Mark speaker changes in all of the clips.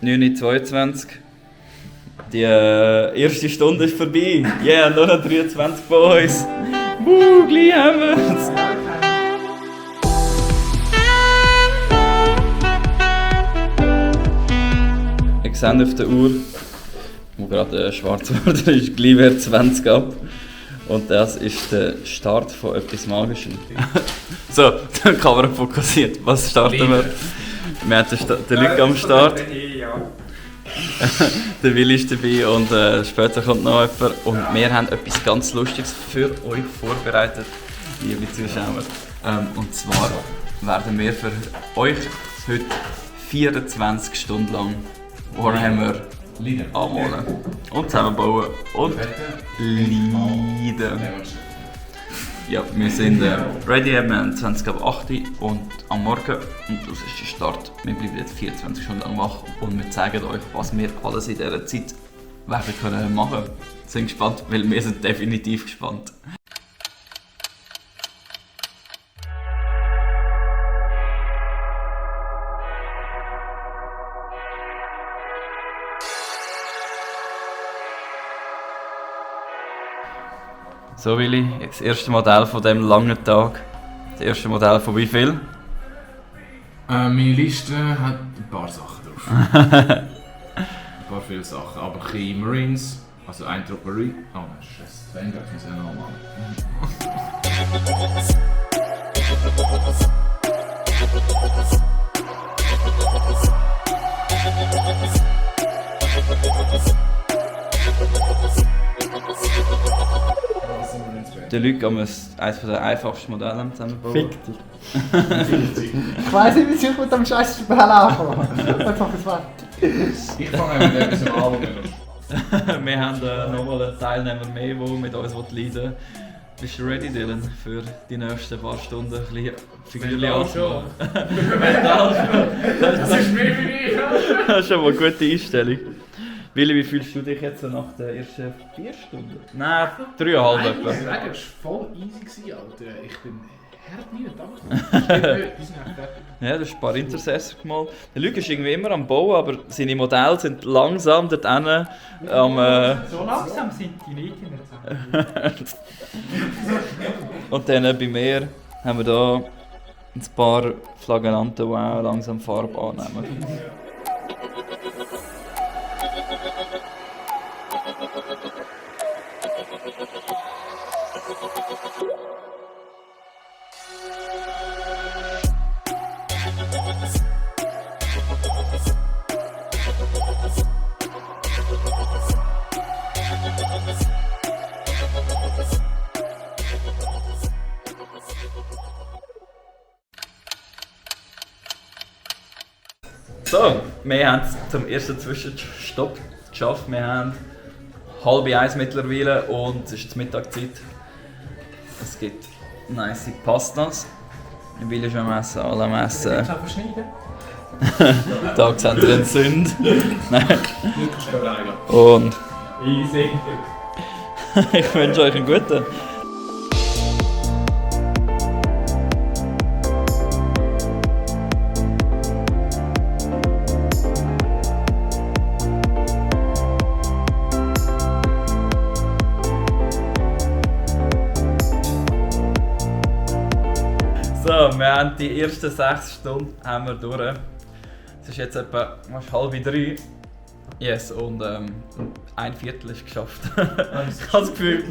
Speaker 1: 9:22 Uhr. Die erste Stunde ist vorbei. Ja, nur noch 23 von uns. Gleich haben wir's. Ich sehe auf der Uhr, wo gerade schwarz geworden ist, gleich wird 20 ab. Und das ist der Start von etwas Magischem. So, die Kamera fokussiert. Was starten wir? Wir haben den Luc am Start. Der Willi ist dabei und später kommt noch jemand. Und wir haben etwas ganz Lustiges für euch vorbereitet, liebe Zuschauer. Und zwar werden wir für euch heute 24 Stunden lang Warhammer anmalen und zusammenbauen und leiden. Ja, wir sind ready, wir haben 20 ab 8 Uhr und am Morgen und das ist der Start. Wir bleiben jetzt 24 Stunden lang wach und wir zeigen euch, was wir alles in dieser Zeit werden können machen. Sind gespannt, weil wir sind definitiv gespannt. So Willi, das erste Modell von diesem langen Tag. Das erste Modell von wie viel?
Speaker 2: Meine Liste hat ein paar Sachen drauf. Ein paar viele Sachen. Aber ein bisschen Marines, also ein Tropperie. Oh, Scheiße, das Vanguard muss ich ja noch machen.
Speaker 1: Der Luc haben eines der einfachsten Modelle zusammenbauen.
Speaker 3: Fick dich. Ich weiss nicht, wie ich mit dem scheiß Spiel anfange. Einfach das fertig.
Speaker 2: Ich fange mit etwas an.
Speaker 1: Wir haben nochmal einen Teilnehmer mehr, der mit uns leiden will. Bist du ready, Dylan, für die nächsten paar Stunden ein bisschen Figürchen anzumachen? Das ist mir für dich! Das ist schon mal eine gute Einstellung. Willi, wie fühlst du dich jetzt nach den ersten 4 Stunden? Nein, 3,5 etwa.
Speaker 2: Das war voll easy, Alter. Ich bin hart nie dankbar.
Speaker 1: Ja, du hast ein paar Intercessor gemalt. Der Luc ist irgendwie immer am Bauen, aber seine Modelle sind langsam dort hinten am...
Speaker 3: So langsam sind die nicht in der Zeit.
Speaker 1: Und dann bei mir haben wir hier ein paar Flaggellanten, die auch langsam Farbe annehmen. So, wir haben es zum ersten Zwischenstopp geschafft. Wir haben 12:30 mittlerweile und es ist die Mittagszeit. Es gibt nice Pastas. Ich will schon am Essen, alle am Essen.
Speaker 3: Kannst du auch verschneiden?
Speaker 1: Da sehen wir den Sünd. Nein. Und
Speaker 3: Easy.
Speaker 1: ich wünsche euch einen guten. So, wir haben die ersten 6 Stunden haben wir durch. Es ist jetzt etwa 2:30. Yes, und ein Viertel ist geschafft. Ich habe das Gefühl,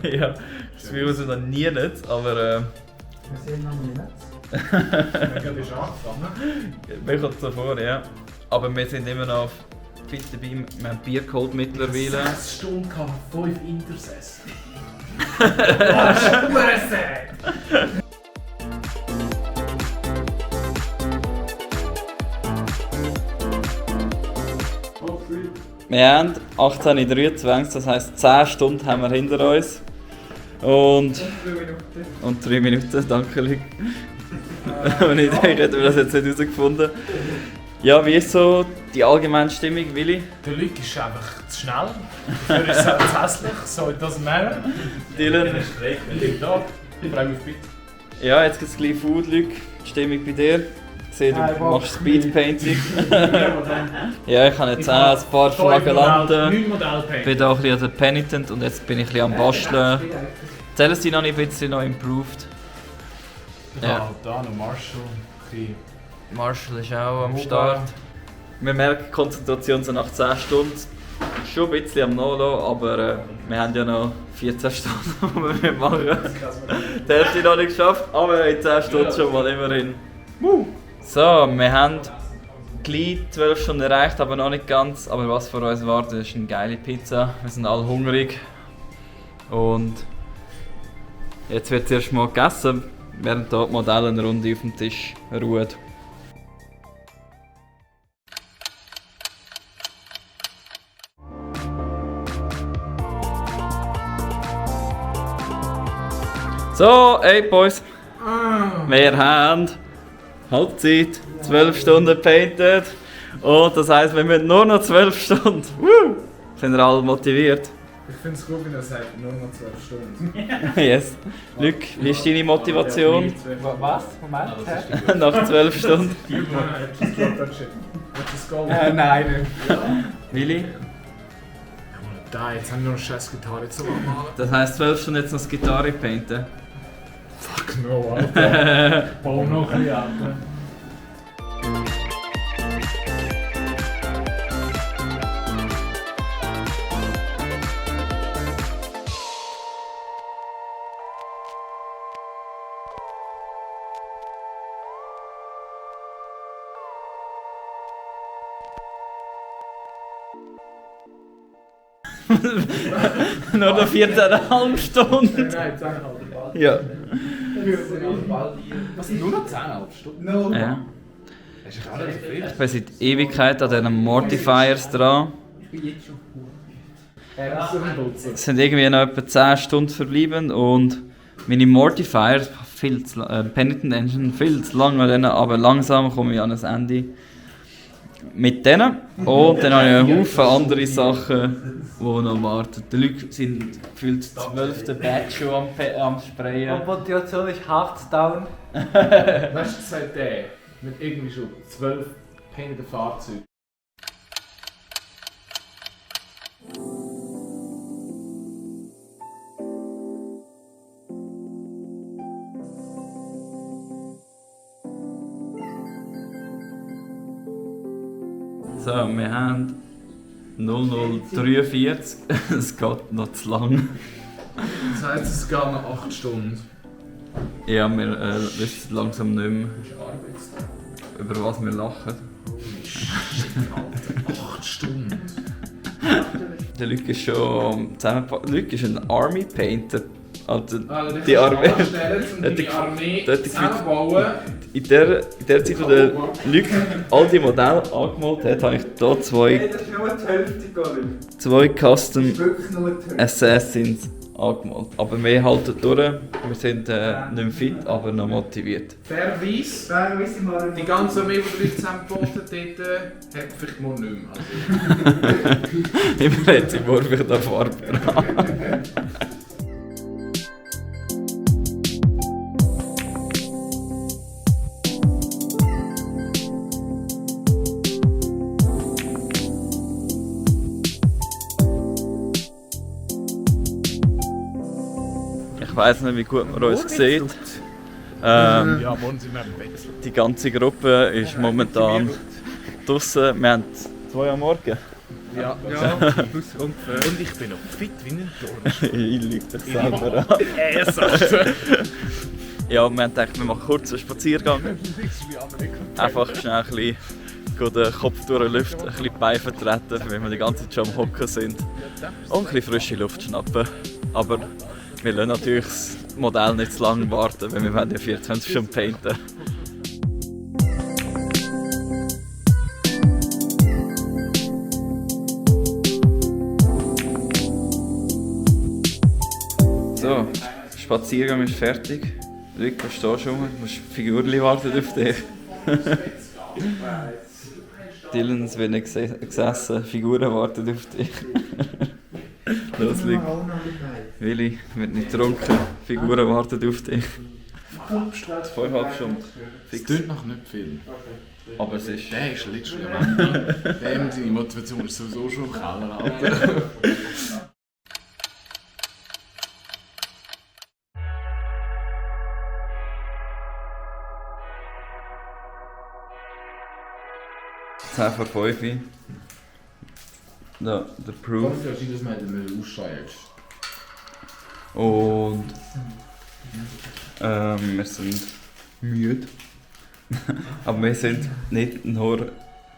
Speaker 1: ja, das Gefühl, wir sind noch nie nicht, aber
Speaker 3: Wir sind noch nie nicht.
Speaker 2: Wir bist angefangen.
Speaker 1: mir kommt es so vor, ja. Aber wir sind immer noch fit dabei, wir haben Bier geholt mittlerweile.
Speaker 2: 6 Stunden, 5 Intercessor.
Speaker 3: Das ist Hurensäge!
Speaker 1: Wir haben 18:23, das heisst 10 Stunden haben wir hinter uns. Und 3 Minuten, danke Luc. Und ich denke, hätten wir das jetzt nicht herausgefunden. Ja, wie ist so die allgemeine Stimmung, Willi?
Speaker 4: Der Luc ist einfach zu schnell. Dafür ist er zu hässlich, so it doesn't matter.
Speaker 1: Dylan?
Speaker 2: Ich bin da. Ich freue mich auf Bitte.
Speaker 1: Ja, jetzt gibt es gleich Food, Luc. Die Stimmung bei dir? gesehen,
Speaker 3: Nein,
Speaker 1: du machst Speedpainting.
Speaker 4: Modell.
Speaker 1: Ja, ich habe jetzt auch ein paar Flagellanten.
Speaker 4: 9 Modellpaint.
Speaker 1: Bin da ein bisschen an der Penitent und jetzt bin ich ein bisschen am Basteln. Celestine habe ich ein bisschen noch improved. Ja.
Speaker 4: Ja, da noch Marshall. Okay.
Speaker 1: Marshall ist auch am Start. Wir merken die Konzentration so nach 10 Stunden. Schon ein bisschen am Nachlassen, aber wir haben ja noch 14 Stunden, die wir machen. Die Hälfte noch nicht geschafft, aber in 10 Stunden schon mal immerhin. So, wir haben gleich 12 Stunden erreicht, aber noch nicht ganz. Aber was vor uns wartet, ist eine geile Pizza. Wir sind alle hungrig. Und jetzt wird zuerst mal gegessen, während hier die Modelle eine Runde auf dem Tisch ruhen. So, hey Boys, wir haben Halbzeit, 12 Stunden painted und das heisst, wir müssen nur noch 12 Stunden. Woo! Sind wir alle motiviert?
Speaker 2: Ich finde es gut, wenn er sagt, nur noch 12 Stunden.
Speaker 1: Yes. Luc, wie ist deine Motivation
Speaker 3: Was? Moment, hä?
Speaker 1: nach 12 Stunden?
Speaker 2: Just drop that shit. Let's go.
Speaker 3: Nein, nicht.
Speaker 1: Willi?
Speaker 2: Da, jetzt haben wir noch eine scheiß Gitarre zu machen.
Speaker 1: Das heisst 12 Stunden jetzt noch das Gitarre painten?
Speaker 2: Fuck no, Alter.
Speaker 4: Bau noch ein bisschen ab.
Speaker 1: Nur noch 14,5 Stunden.
Speaker 2: Nein, 10,5.
Speaker 1: Ja.
Speaker 2: Was sind nur noch 10,5 Stunden?
Speaker 1: Ja.
Speaker 2: Das ist auch nicht so viel.
Speaker 1: Ich bin seit Ewigkeit an diesen Mortifiers dran. Es sind irgendwie noch etwa 10 Stunden verblieben und meine Mortifiers, Penitent Engine, viel zu lang an denen, aber langsam komme ich an das Ende mit denen. Und dann habe ich einen Haufen andere Sachen, die noch warten. Die Leute sind gefühlt 12. Batch schon am Sprayen.
Speaker 3: Die Motivation ist hart down.
Speaker 2: Weißt du, seit der mit irgendwie schon 12 painted Fahrzeugen.
Speaker 1: So, wir haben 0043. Es geht noch zu lang.
Speaker 2: Das heisst, es geht noch 8 Stunden.
Speaker 1: Ja, wir wissen langsam nicht mehr, über was wir lachen.
Speaker 2: 8 Stunden?
Speaker 1: Der Luc ist schon zusammengepackt. Luc ist ein Army Painter. Also
Speaker 2: Also,
Speaker 1: die Armee.
Speaker 2: die Armee
Speaker 1: dort-
Speaker 2: zusammenbauen.
Speaker 1: In der Zeit, wo der Luc all die Modelle angemalt hat, habe ich hier
Speaker 3: Das ist nur die Hälfte gegangen.
Speaker 1: zwei Custom
Speaker 3: Wirklich nur die Hälfte.
Speaker 1: Assassins angemalt. Aber wir halten durch. Wir sind nicht mehr fit, aber noch motiviert.
Speaker 2: Fairerweise,
Speaker 3: Nein, wir wissen mal.
Speaker 2: die ganze Armee, die wir zusammengebaut haben, dort, hat vielleicht mal nicht mehr. Also,
Speaker 1: Immer hat sie morgen da Farbe dran. Ich weiss nicht, wie gut man uns sieht.
Speaker 4: Ja, morgen sind wir im Wechsel.
Speaker 1: Die ganze Gruppe ist momentan draußen. Wir haben 2 am Morgen.
Speaker 4: Ja, ungefähr. Und ich bin noch fit wie ein Dorn.
Speaker 1: Ich lüge dich selber an. Ja, wir haben gedacht, wir machen kurz einen Spaziergang. Einfach schnell ein bisschen den Kopf durchlüften, ein bisschen die Beine vertreten, weil wir die ganze Zeit schon am Hocken sind. Und ein bisschen frische Luft schnappen. Aber wir lassen natürlich das Modell nicht zu lange warten, weil wir wollen ja 24 Stunden painten. So, der Spaziergang ist fertig. Luc, du stehst schon, die Figurchen warten auf dich. Dylan ist wenig gesessen, Figuren warten auf dich. Los, Luc. Willi wird nicht getrunken, Figuren warten auf dich.
Speaker 2: 5,5 Stunden.
Speaker 1: 5,5 Stunden.
Speaker 2: Das
Speaker 1: Fix.
Speaker 2: klingt noch nicht viel.
Speaker 1: Aber es ist...
Speaker 2: Der ist literally am Ende. Dem seine Motivation ist sowieso schon im Keller, Alter.
Speaker 1: Zehn vor 5 Uhr. Ja, der Proof.
Speaker 2: Kommt ja dass man den Müll aussteigst.
Speaker 1: Und wir sind müde. Aber wir sind nicht nur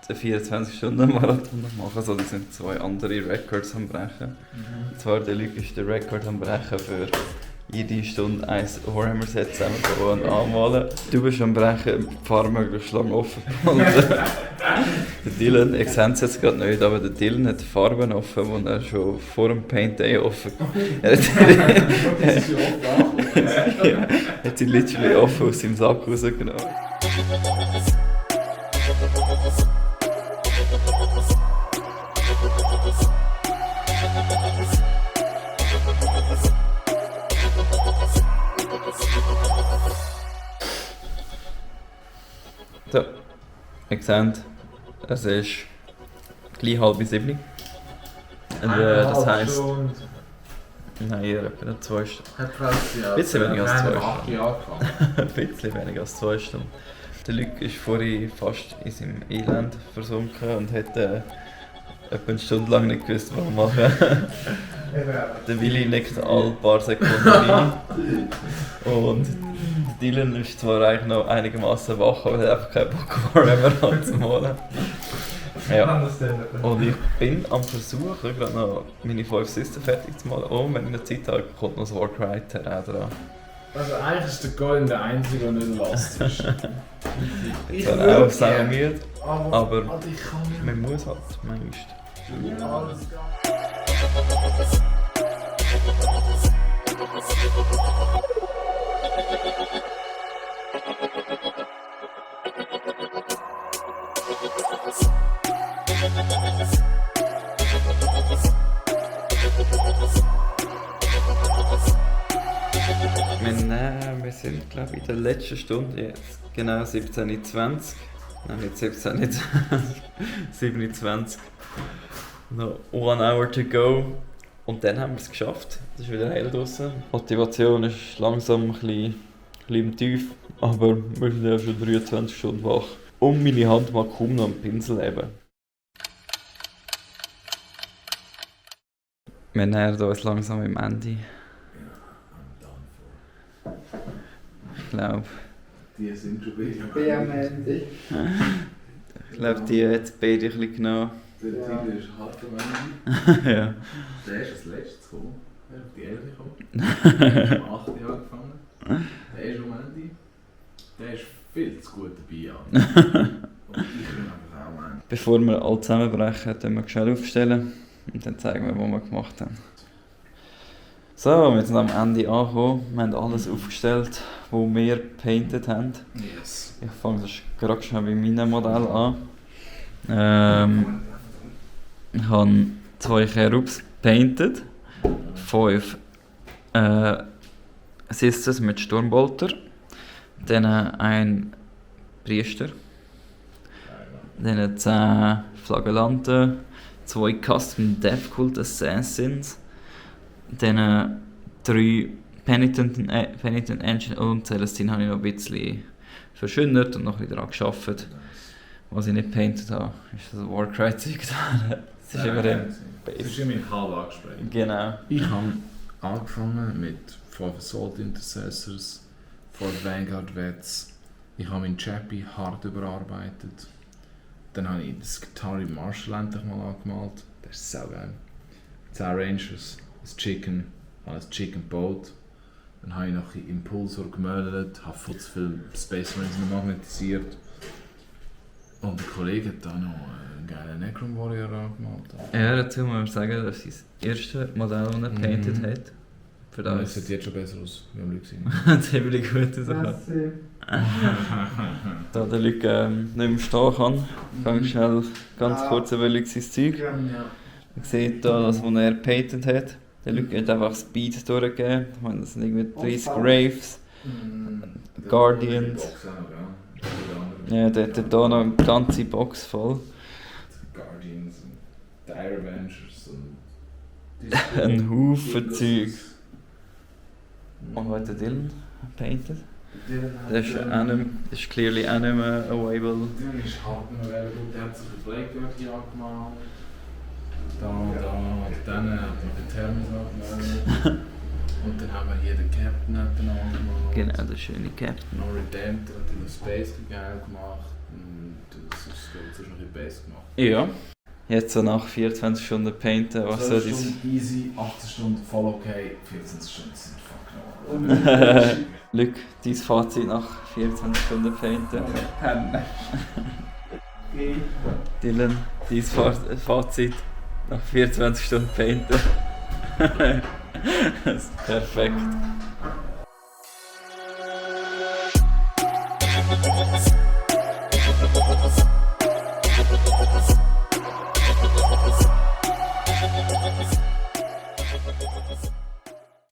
Speaker 1: den 24-Stunden-Marathon am machen, sondern sind 2 andere Records am Brechen. Und zwar der Luc ist der Rekord am Brechen für jede Stunde ein Warhammer-Set zusammenbauen und anmalen. Du bist am Brechen, die Farbe möglichst lang offen. Und der Dylan, ich sehe es jetzt gerade nicht, aber der Dylan hat Farben offen, die er schon vor dem Paint Day offen hat. Er hat sie literally offen aus seinem Sack rausgenommen. So, ihr seht, es ist gleich 6:30. Und das heisst, nein, eher etwa 2 Stunden. Ein bisschen weniger als 2 Stunden. Ein bisschen weniger als 2 Stunden. Der Luc ist vorhin fast in seinem Elend versunken und hat etwa eine Stunde lang nicht gewusst, was er machen. Der Willi nickt alle paar Sekunden rein. Und Dylan ist zwar eigentlich noch einigermaßen wach, aber hat einfach keinen Bock, Warhammer anzumalen. Ja. Und ich bin am Versuchen, gerade noch meine 5 System fertig zu malen. Oh, wenn ich eine Zeit habe, kommt noch das Warcry Terrain dran.
Speaker 2: Also eigentlich ist der Golden der Einzige, der nicht lost ist.
Speaker 1: Ich bin auch sehr müde, aber
Speaker 2: ich kann nicht.
Speaker 1: man muss halt manchmal. Wir sind, glaube ich, in der letzten Stunde jetzt. Genau 17:20 Uhr. Nein, nicht 17:20 27. Noch 1 hour to go. Und dann haben wir es geschafft. Es ist wieder hell draussen. Die Motivation ist langsam ein bisschen im Tief. Aber wir sind ja schon 23 Stunden wach. Und meine Hand mag kaum noch am Pinsel eben. Wir nähern uns langsam am Ende. Ich glaube...
Speaker 2: Die sind schon beide am
Speaker 3: Bin am Ende.
Speaker 1: Ich glaube, die hat beide ein bisschen genommen.
Speaker 2: Der Titel ist hart am Ende.
Speaker 1: Ja.
Speaker 2: Der ist als letztes gekommen. Der ist auf die 11 gekommen. Am 8. Jahr angefangen. Der ist am Ende. Der ist viel zu gut dabei. Ja. Und ich bin einfach auch am Ende.
Speaker 1: Bevor wir alle zusammenbrechen, dann wir schnell aufstellen und dann zeigen wir, was wir gemacht haben. So, wir sind am Ende angekommen. Wir haben alles aufgestellt, was wir gepainted haben.
Speaker 2: Yes.
Speaker 1: Ich fange gerade schnell bei meinem Modell an. Ich habe 2 Cherubs gepainted, 5 Sisters mit Sturmbolter, dann ein Priester, dann 10 Flagellanten, 2 Custom Death Cult Assassins, dann 3 Penitent Engine und Celestine habe ich noch ein bisschen verschönert und noch ein bisschen daran gearbeitet. Was ich nicht gepaintet habe, ist das Warcry-Zeug da. Das ist immer im
Speaker 2: Das ist immer in halb angesprochen.
Speaker 1: Genau.
Speaker 2: Ich habe angefangen mit 5 Assault Intercessors, 5 Vanguard Vets. Ich habe meinen Chappie hart überarbeitet. Dann habe ich das Guitari Marshall endlich mal angemalt. Der ist sau geil. 10 Rangers, ein Chicken, ein Chicken Boat. Dann habe ich noch ein Impulsor gemöllert, habe viel zu viel Space Marines noch magnetisiert. Und der Kollege hat da noch einen geilen Necron Warrior angemalt.
Speaker 1: Ja, dazu muss man sagen, dass sein erstes Modell, das er gepainted hat, für
Speaker 2: Ja,
Speaker 1: das
Speaker 2: es sieht jetzt schon besser aus, wie am Luc gesehen.
Speaker 1: ziemlich gut rausgekommen.
Speaker 3: Merci.
Speaker 1: Da der Luc nicht mehr stehen kann, kann ich schnell ganz kurz über Luc sein Zeug.
Speaker 3: Ja.
Speaker 1: Man sieht hier, das, was er gepainted hat. Der Luc hat einfach Speed durchgegeben. Ich meine, das sind irgendwie 30 Graves, Guardians.
Speaker 2: Box auch noch, gell?
Speaker 1: Ja, der hat hier noch eine ganze Box voll.
Speaker 2: Guardians und die Iron Avengers und...
Speaker 1: Ein Haufen Zeug. Und was hat der Dylan painted? Das ist clearly auch nicht mehr available.
Speaker 2: Dylan ist halt nicht mehr available, der hat sich ein Playground hier angemalt. Dann hat er den Thermos angemalt. Und dann haben wir hier den Captain angemalt.
Speaker 1: Genau, der schöne Captain.
Speaker 2: Noch Redemptor hat den Space geil gemacht. Und das ist noch ein bisschen Base gemacht.
Speaker 1: Ja. Jetzt so nach 24 Stunden painten, was soll
Speaker 2: 12
Speaker 1: das?
Speaker 2: Stunden easy, 18 Stunden voll okay, 14 Stunden sind fuck no.
Speaker 1: Luc, dein Fazit nach 24 Stunden painten. Dylan, dein Fazit nach 24 Stunden painten. Das ist perfekt.
Speaker 5: We'll be right back.